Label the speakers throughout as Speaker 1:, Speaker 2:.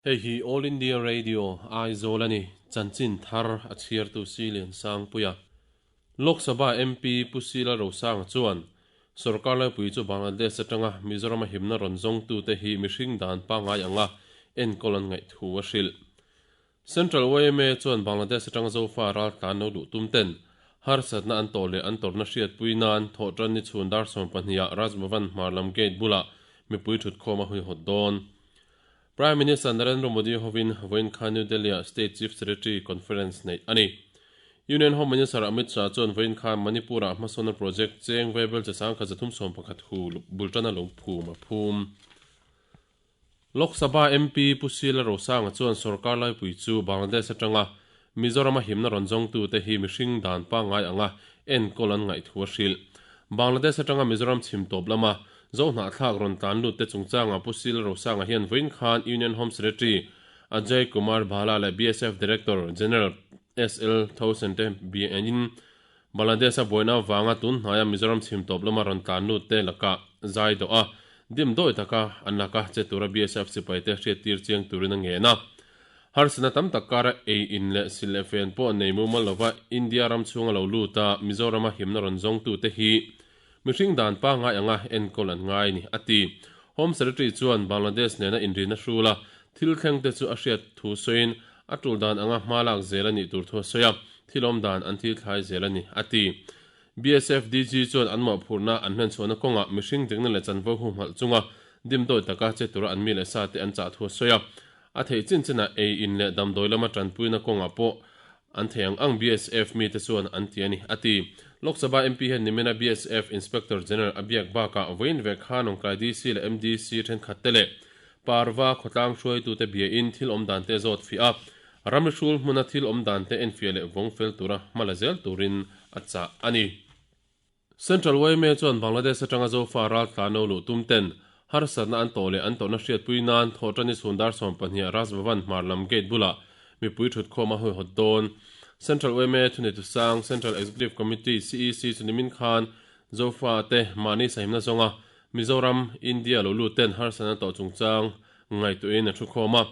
Speaker 1: Hei hi All India Radio, Aizawl a ni. Chanchin thar a chhiartu Silian Sangpuia. Lok Sabha MP Pu Sila Rosanga chuan Sorkar laipui chu Bangladesh atanga Mizorama himna rawn zawngtute hi mihring dan pangngai anga enkawl an ngaih thu a hrilh. Central yma chuan Bangladesh atanga Zofa raltlan lo luh tum ten harsatna an tawh leh an tawrhna hriatpui nan thawhtan ni chhun dar 12 ah Raj Bhavan hmar lam gate bulah mipui thutkhawm a huihawt dawn. Prime Minister Narendra Modi hovin vawiin khan New Delhi-ah State Chief Secretary Conference neih a ni. Union Home Minister Amit Shah chuan vawiin khan Manipur-ah hmasawnna project cheng vaibel che sangkhat 311 hu bul tana lo phum a phum. Lok Sabha MP Pu Sila Rosanga chuan sorkar laipui chu Bangladesh atanga Mizorama himna rawn zawngtute hi mihring dan pangngai anga enkawl an ngaih thu a hrilh. Bangladesh atanga Mizoram chhim tawp lama Zohnahthlak rawn tlan lut te chungchangah Pu Sila Rosanga hian vawiin khan Union Home Secretary Ajay Kumar Bhalla leh BSF Director General SL Thosen te biain Bangladesh-a buaina avanga tun hnaia Mizoram chhim tawp lama rawn tlan lut te lakah zai dawh a, dim dawi taka an laka che tura BSF sipai te hriattir chiang turin a ngen a. Harsatna tam tak kara ei in leh sil leh fen pawh nei mumal lova India ram chhunga lo lut a Mizorama himna rawn zawngtute hi mihring dan pangngai anga enkawl an ngai ni, a ti. Home Secretary chuan Bangladesh nena inrina hrul a thil thleng te chu a hriat thu sawiin a tul dan anga hma lak zel a nih tur thu a sawi a, thil awm dan an thil thlai zel a ni, a ti. BSF DG chuan an mawhphurhna an hlenchhuahna kawngah mihring dikna leh chanvo humhalh chunga dimdawi taka che tura an mi leh sa te an chah thu a sawi a. A theih chin chinah ei in leh damdawi lama tanpuina kawngah pawh an thei ang ang BSF mite chuan an ti a ni, a ti. Lok Sabha MP hian nimina BSF Inspector General a biak bakah vawiin ve khan Lawngtlai DC leh MDC thenkhat te leh Parva khawtlang hruaitute biain thil awm dan te zawt fiah a, ramri hrul hmuna thil awm dan te enfiah leh vawng fel tura hma la zel turin a chah a ni. Central yma chuan Bangladesh atanga Zofa raltlan lo luh tum ten harsatna an tawh leh an tawhna hriatpui nan thawhṭani chhun dar 12 Raj Bhavan hmar lam gate bulah mipui ṭhutkhawm a hawihawt dawn. Central yma thuneitu sang Central Executive Committee, CEC, chu nimin khan Zofa te mahni sahimna zawnga Mizoram, India lo lut ten harsatna tawh chungchang ngaihtuahin a thukhawm a.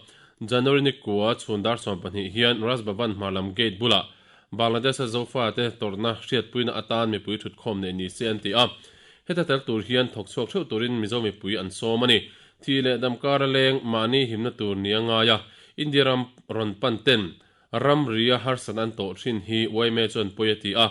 Speaker 1: January ni kua chhun dar 12 hian Raj Bhavan hmar lam gate bulah Bangladesh-a Zofate tawrhna hriatpuina atan mipui thutkhawm neih ni se an ti a. Heta tel tur hian thawk chhuak theuh turin Mizo mipui an sawm a ni. Thih leh damkar a leng mahni himna tur ni a ngai a, India ram rawn pan ten ramri a harsat an tawh thin hi yma chuan pawi a ti a.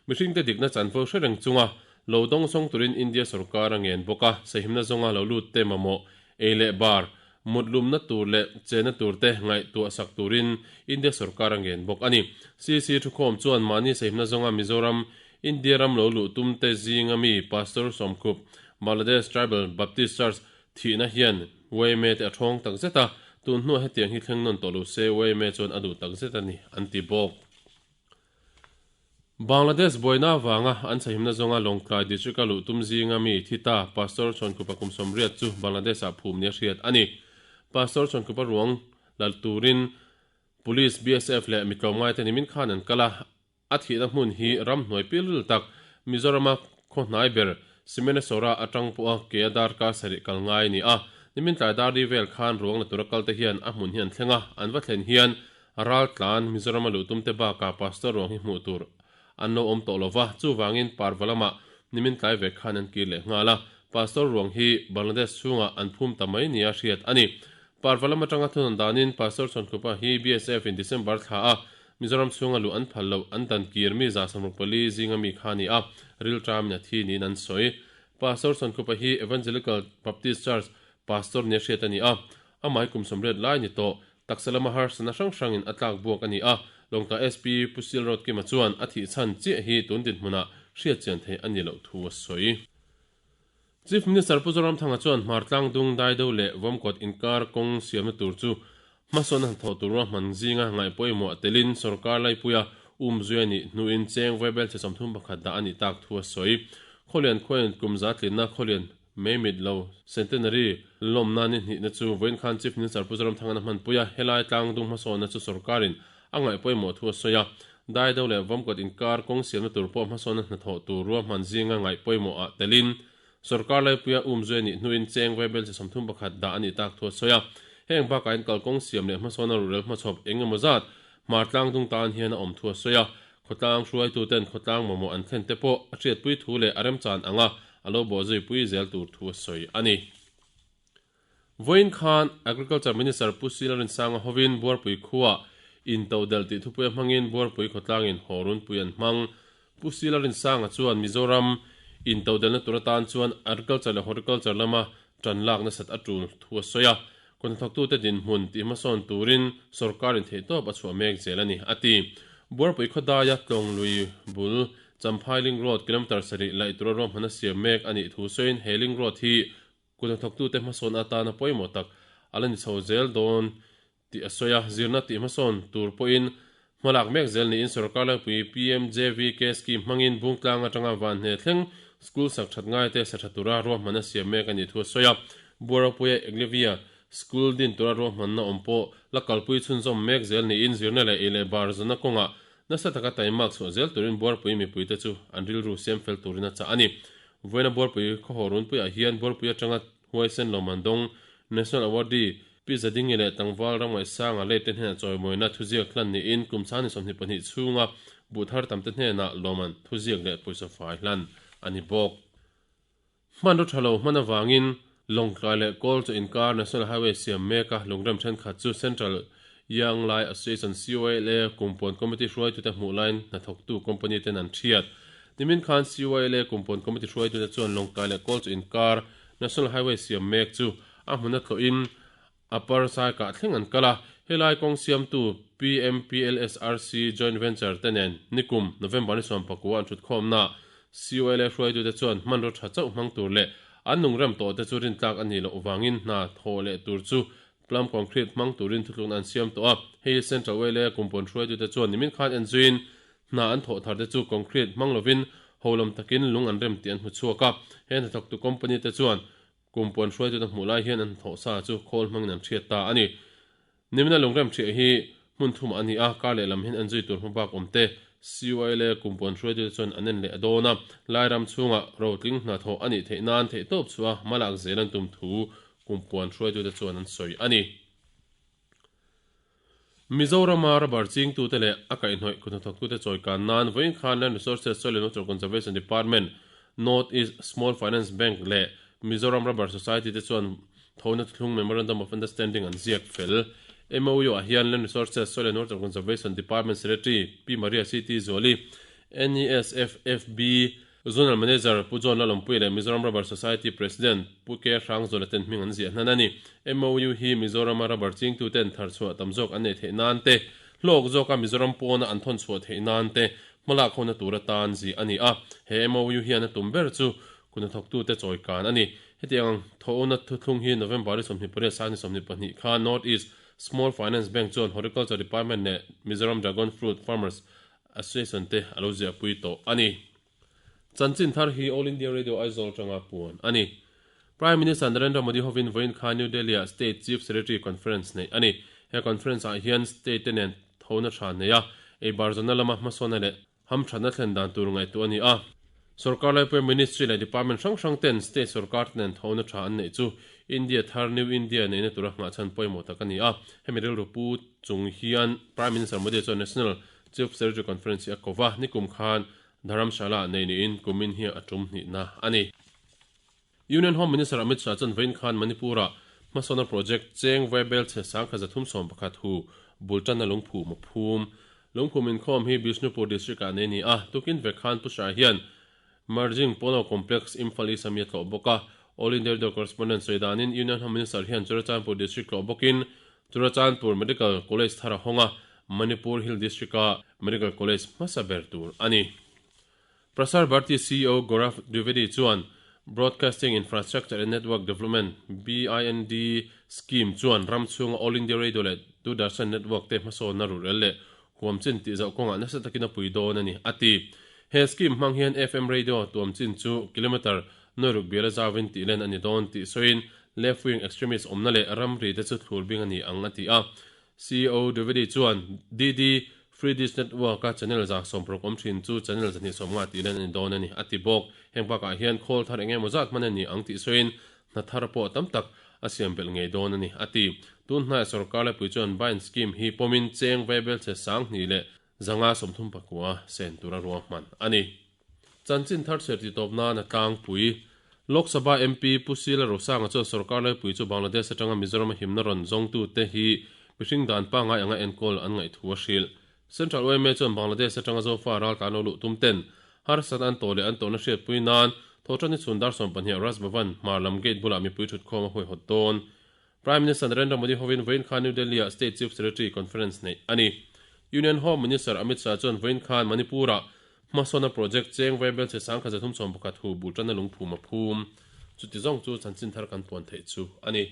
Speaker 1: Mihringte dikna chanvo hre reng chunga lo dawngsawng turin India sorkar a ngen bawk a, sahimna zawnga lo lut te mamawh ei leh bar, mut lumna tur leh chenna tur te ngaihtuah sak turin India sorkar a ngen bawk a ni. CC thukhawm chuan mahni sahimna zawnga Mizoram, India ram lo luh tum te zinga mi Pastor Sawmkhup, Bangladesh Tribal Baptist Church thihna hian yma te a thawng tak zet a, tun hnuah hetiang hi thleng nawn tawh lo se yma chuan a duh tak zet a ni, an ti bawk. Bangladesh buaina avanga an chhahimna zawnga Lawngtlai District-a luh tum zinga mi thi ta Pastor Chhawnkupa kum 80 chu Bangladesh-ah phum nia hriat a ni. Pastor Chhawnkupa ruang la turin Police, BSF leh mi tlawmngaite nimin khan an kal a, a thihna hmun hi ramhnuai pilril tak Mizorama khaw hnai ber Simenesora atang pawha ke a darkar sarih kal ngai a ni a. Nimin tlai dar ri vel khan ruang la tura kalte hian a hmun hi an thleng a, an va thlen hian Raltlan, Mizorama luh tumte bakah Pastor ruang hi hmuh tur an lo awm tawh lo va, chuvangin Parva lamah nimin tlai ve khan an kir leh nghal a, Pastor ruang hi Bangladesh chhungah an phum ta mai nia hriat a ni. Parva lam atanga thunawn danin Pastor Chhawnkupa hi BSF in December thla a Mizoram chhunga luh an phal loh an dan kir mi 144 zinga mi kha a ni a, rilṭamin a thi niin an sawi. Pastor Chhawnkupa hi Evangelical Baptist Church Pastor nia hriat a ni a, amah hi kum 80 lai ni tawh. Taksa lama harsatna hrang hrangin a tlak buak a ni a, Lawngtlai SP Pu Sil Rotkima chuan a thih chhan chiah hi tun dinhmunah hriatchian theih a ni loh thu a sawi. Chief Minister Pu Zoramthanga chuan Hmartlang dung Daido leh Vawmkawt inkar kawng siamna tur chu hmasawn a hnathawh tur ruahman zinga ngaih pawimawh telin sorkar laipuia umzui a nih hnuin cheng vaibel chhe 31 dah a nih tak thu a sawi. Khawlian khuain kum za tlinna Khawlian May mit lo, Centenary, lawmna ni hnihna chu vawiin khan Chief Minister Pu Zoramthanga a hmanpui a, helai tlangdung hmasawnna chu sorkarin a ngaih pawimawh thu a sawi a. Daido leh Vawmkawt inkar kawng siamna tur pawh hmasawnna hnathawh tur ruahman zinga ngaih pawimawhah telin sorkar laipuia umzui a nih hnuin cheng vaibel chi 31 dah a nih tak thu a sawi a. Heng bakah hian kalkawng siam leh hmasawn a ruhrel hmachhawp eng emaw zat hmar tlangdung tan hian a awm thu a sawi a. Khawtlang hruaituten khawtlang mamawh an thlen te pawh a hriatpui thu leh a remchan anga a lo bawhzuipui zel tur thu a sawi a ni. Vawiin khan Agriculture Minister Pu Sila Rinsanga hovin Buarpui khuaa intodelh tih thupuia hmangin Buarpui khawtlangin haw runpui an hmang. Pu Sila Rinsanga chuan Mizoram intodelhna tur atan chuan Agriculture leh Horticulture lama tan lak nasat a tul thu a sawi a, kawhnathawktute dinhmun tih hmasawn turin sawrkarin theihtawp a chhuah mek zel a ni, a ti. Buarpui khawdaia Tlawnglui bul Champhai Link Road kilometre sarih laih tura ruahmanna siam mek a nih thu sawiin he Link Road hi Kutnathawktute hmasawn atana pawimawh tak a la ni chho zel dawn tih a sawi a, zirna tih hmasawn tur pawhin hmalak mek zel niin sorkar laipui PMJVK scheme hmangin Bungtlang atanga Vanhne thleng school sak that ngaite sa tha tura ruahmanna siam mek a nih thu a sawi a. Buarpuia Eglevia School din tura ruahmanna awm pawh la kalpui chhunzawm mek zel niin zirna leh ei leh bar zana kawngah Nasa taka taimak chhuah zel turin Buarpui mipuite chu an rilru siam fel turin a chah a ni. Vawiina Buarpui khawhaw runpuiah hian Buarpui atanga huaisen lawmman dawng National Awardee Pi Zadingi leh Tlangval Ramngaihsanga late te hnenah chawimawina thuziak hlan niin kum sangni 22 chhunga buh thar tamte hnenah lawmman thuziak leh pawisa fai hlan a ni bawk. Hmanraw tha lo hman avangin Lawngtlai leh Kawl chu inkar National Highway siam mek a, lungrem thenkhat chu Central Young Lai Association, CYLA, Kumpuan Committee hruaitute hmuh laiin hnathawktu company ten an thiat. Nimin khan CYLA Kumpuan Committee hruaitute chuan Lawngtlai leh Kawl chu inkar National Highway siam mek chu a hmuna tlawhin Upper Saikah thleng an kal a, helai kawng siamtu PMPLSRC Joint Venture te nen nikum November ni 19 an thutkhawmna COLA hruaitute chuan hmanraw tha chauh hmang tur leh an nungrem tawh te chu rintlak a nih loh vangin hna thawh leh tur chu plum concrete hmang turin thutlukna an siam tawh a. Hei hi Central OLA kumpawn hruaitute chuan nimin khan enzuiin hna an thawh thar te chu concrete hmang lovin holam takin lung an rem tih an hmu chhuak a. He hnathawktu company te chuan Kum puan hruaitute hmuh lai hian an hnathawh sa chu khawl hmangin an hriat ta a ni. Nimina lungrem ṭhiah hi hmun thumah a ni a, kar lehlam hian an zui tur hma bak awm te CYLA kum puan hruaitute chuan an en leh a dawn a, Lairam chhungah rotling hnathawh a nih theih nan theihtawp chhuah a hmalak zel an tum thu kum puan hruaitute chuan an sawi a ni. Mizorama rubber chingtute leh a kaihhnawih kuthnathawktute chawikan nan vawiin khan Land Resources Soil and Water Conservation Department, North East Small Finance Bank leh Mizoram Rubber Society te chuan thona thuthlung Memorandum of Understanding an ziak fel. MOU ah hian Land Resources Soil and Water Conservation Department Secretary Pi Maria CT Zuali, NESFFB, Zonal Manager Pu John Lalawmpuia leh Mizoram Rubber Society President Pu K Hrangzawla ten hming an ziah hnan a ni. MOU hi Mizorama rubber chingtuten tharchhuah tam zawk an neih theih nan te, hlawk zawka Mizoram pawna an thawn chhuah theih nan te hmalak hona tur atan zih a ni a. He MOU hian a tum ber chu kuhnathawktute chawikan a ni. Hetiang thawhna thuthlung hi November ni 28 sang ni 22 khan North East Small Finance Bank chuan Horticulture Department leh Mizoram Dragon Fruit Farmers Association te a lo ziahpui tawh a ni. Chanchin thar hi All India Radio Aizawl atanga puan a ni. Prime Minister Narendra Modi hovin vawiin kha New Delhi-ah State Chief Secretary Conference neih a ni. He conference ah hian state te nen thona tha nei a, eibar zawhna lama hmasawnna leh hamthatna thlen dan tur ngaihtuah a ni a. Sorkar laipuia Ministry leh Department hrang hrang ten state sorkar te nen thona tha an neih chu India thar New India neihna tura nghahchhan pawimawh tak a ni a. Hemi rilru pu chung hian Prime Minister Modi chuan National Chief Secretary Conference hi a ko va, nikum khan Dharamshala nei niin kumin hi a tum hnihna a ni. Union Home Minister Amit Shah chuan vawiin khan Manipur-ah hmasawnna project cheng vaibel chhe 3111 hu bul tanna lungphum a phum. Lungphum inkhawm hi Bishnupur District-ah nei a ni a, tukin vek khan Pu Shah hian Merging Polo Complex, Imphal East ami a tlawh bawk a. All India Radio Correspondent sawi danin Union Home Minister hian Churachandpur District tlawh bawkin Churachandpur Medical College thar a hawng a, Manipur Hill District-a Medical College hmasa ber tur a ni. Prasar Bharati CEO Gaurav Dwivedi chuan Broadcasting Infrastructure and Network Development, BIND, Scheme chuan ram chhunga All India Radio leh Doordarshan Network te hmasawnna ruhrel leh huamchin tih zauh kawngah nasa takin a pui dawn a ni, a ti. He scheme hmang hian FM radio tuamchin chu kilometre nawiruk biala zauvin tih len a ni dawn tih sawiin left wing extremist awmna leh ramri te chu thlur bing a ni ang a ti a. CEO Dwivedi chuan DD Free Dish Network a channel 160 awm thin chu channel 250 tih len a ni dawn a ni, a ti bawk. Heng bakah hian khawl thar eng emaw zat hman a ni ang tih sawiin hna thar pawh tam tak. a siam belh ngei dawn a ni, a ti. Tun hnaiah sorkar laipui chuan Bain scheme hi pawmin cheng vaibelchhe 25 39 sen tura ruahman a ni. Chanchin thar chhiar titawp nan a tlangpui. Lok Sabha MP Pu Sila Rosanga chuan sorkar laipui chu Bangladesh atanga Mizoram a himna rawn zawngtute hi mihring dan pangngai anga enkawl an ngaih thu a hrilh. Central yma chuan Bangladesh atanga Zofa raltlan lo luh tum ten harsat an tawh leh an tawhna hriatpui nan Thawhṭanni chhun dar 12 Raj Bhavan hmar lam gate bulah mipui ṭhutkhawm a huaihawt dawn. Prime Minister Narendra Modi hovin vawiin khan New Delhi-ah State Chief Secretary Conference neih a ni. Union Home Minister Amit Shah chuan vawiin khan Manipur-ah hmasawnna project cheng vaibelchhe 1331 hu bul ṭanna lungphum a phum. Chuti zawng chu chanchin thar kan puan theih chu a ni.